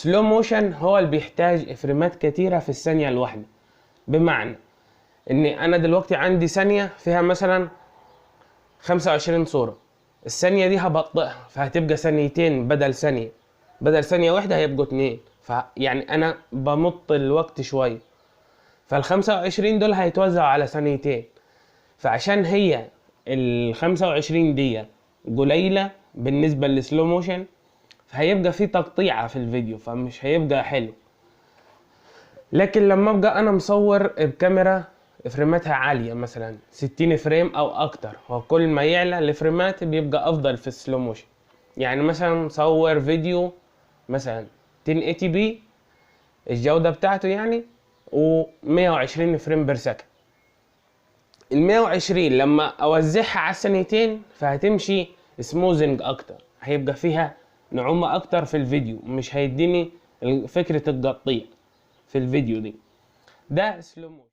slow motion هو اللي بيحتاج فريمات كتيرة في الثانية الواحدة، بمعنى ان انا دلوقتي عندي ثانية فيها مثلا 25 صورة، الثانية دي هبطئها فهتبقى ثانيتين بدل ثانية، بدل ثانية واحدة هيبقوا 2، فيعني انا بمط الوقت شوية، فال25 دول هيتوزعوا على ثانيتين. فعشان هي ال25 دي قليلة بالنسبة لل slow motion فهيبقى في تقطيعة في الفيديو، فمش هيبقى حلو. لكن لما ابقى انا مصور بكاميرا فريماتها عالية مثلا 60 frame او اكتر، هو كل ما يعلى الفريمات بيبقى افضل في ال slow motion. يعني مثلا مصور فيديو مثلا 1080p الجودة بتاعته يعني و120 frame per second، 120 لما اوزعها على الثانيتين فهتمشي smoothing اكتر، هيبقى فيها نعومة اكتر في الفيديو، مش هيديني فكرة التقطيع في الفيديو دي. ده slow motion.